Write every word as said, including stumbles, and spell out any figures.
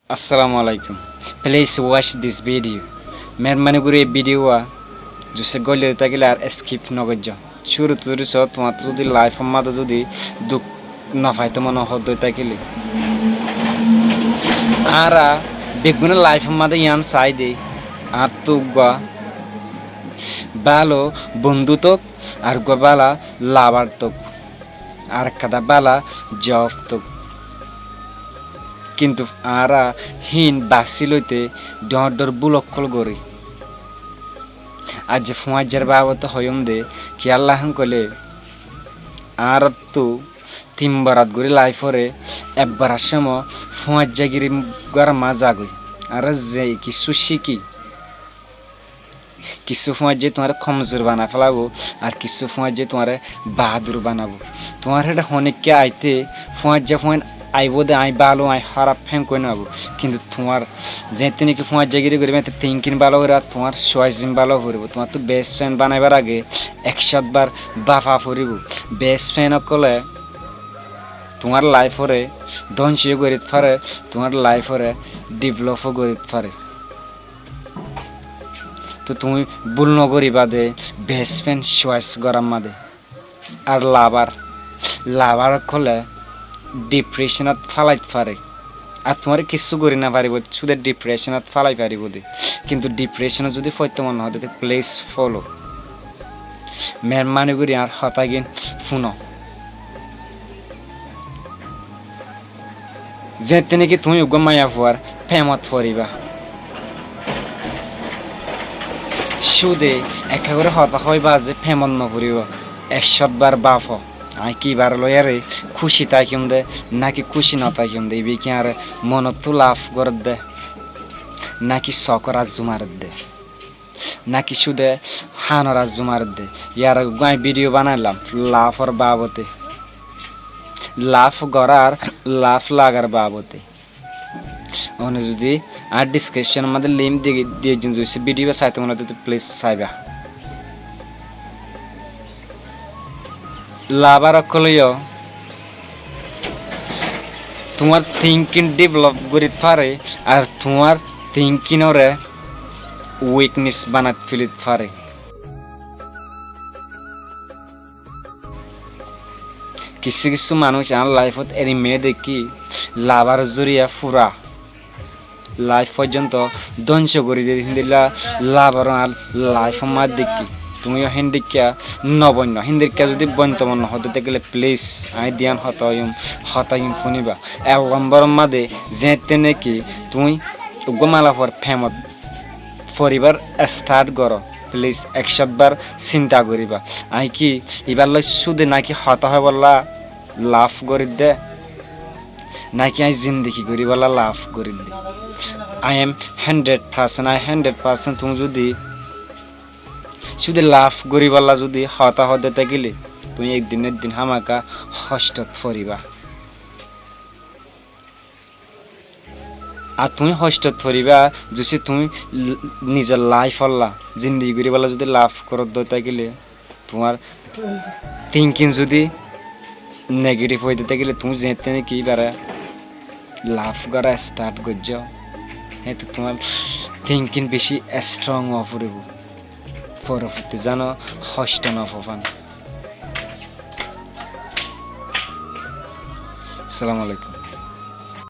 Assalamu alaikum. Please watch this video. Meherbani gorí ei video wá zodi góille tákile ar skip no goijjó. Cúruttu zodi só, tuáñr zodi life or mazé zodi duk no faitó mone hoódde tákile. Añára beggúne life or mazé yián saái de, añáttu uggúa bála bondú tók, ar uggúa bála lover tók, ar ekkán bála job tók. Kintu añára híin basí loite dhoóñr dhoóñr búl ókkol gorí. Aijja fúañijjar babote hoiyúm de, kiyólla hoilé, añáráttu tin borat gorí life ore, ek borat cómot fúañijjagiri gorá mazé zagói. Añára ze kissú cíki, kissú fúañijjé tuáñre komzur banai félaibo, ar kissú fúañijjé tuáñre bahadur banaibó. Tuáñr héçe honikka aite fúañijja fúain aibó de, aññí bála, aññí hóraf héen koi no aibó. Kintu tuáñr zeéñtte niki fúañijjagiri goríba, eéñtte thinking bála gorí, ar tuáñr choice bála foribó. Tuáñrttu best friend banaibar age ek cót bar báfa foribó. Best friend ókkole tuáñr life ore dóngco gorí fare, tuáñr life ore develop gorí fare. Tó tuñí búl no goríba de best friend choice gorár mazé. Ar lover, lover ókkole depression ot félai fare. Ar tuáñre kissú gorí no faribó, cúde depression ot félai faribó de. Kintu depression ot zodi foitto mone hoó de, please follow. Meherbani gorí añár hotágin fúno. Zeéñtte niki tuñí uggúa maiyafuar femot foribá, cúde ekká gorí hotá hoóiba ze femot no foribó. Ek cót bar báfo, aññí ki ibáre loiyóre kúci tákiyum de, náki kúci no tákiyum de, ibá ki añáre monottú laf gorédde, náki sokór azzu maredde, náki cúde hánor azzu maredde. Yar age uggúa aññí video banailam laf or babote. Laf gorár, laf lagar babote. One zodi añár description or mazé link di, di diyé, zodi video ibá saito mone hoó de, please saiba. Lover ókkole yó tuáñr thinking develop gorí fare, ar tuáñr thinking ore weakness banai félai fare. Kissú kissú manúic añár life ot eri meye dekkí, lover or zoriya fura life foijjonto dóngco gorí diye de, héndilla lover añár life or mazé dekkí. Tuñí yó héndilla no boinno, héndilla zodi bointo mone hoó de tákile please aññí diyan hotá hoiyum, hotágin fúniba. Ek lombor or mazé zeéñtte niki tuñí uggúa maiyafuar femot foribár start goró, please ek cót bar sinta goríba. Aññí ki ibár loi cúde náki hotá hoibólla laf gorídde, náki aññí zindigi goríbolla laf gorídde? I am hundred percent, I hundred percent tuñí zodi cúde laf goríbolla zodi hotá hoó de tákile, tuñí ek din ek din hámaka hoctot foribá. Ar tuñí hoctot foribá, zodi tuñí l-, nizor life olla zindigi goríbolla zodi laf goródde tákile, tuáñr thinking zodi negative óide tákile, tuñí zeéñtte niki ibáre laf gorá start goijjó, hééñtte tuáñr thinking bicí strong ói foribó. Foroborti zano hocto no fofán. Assalamu alaikum.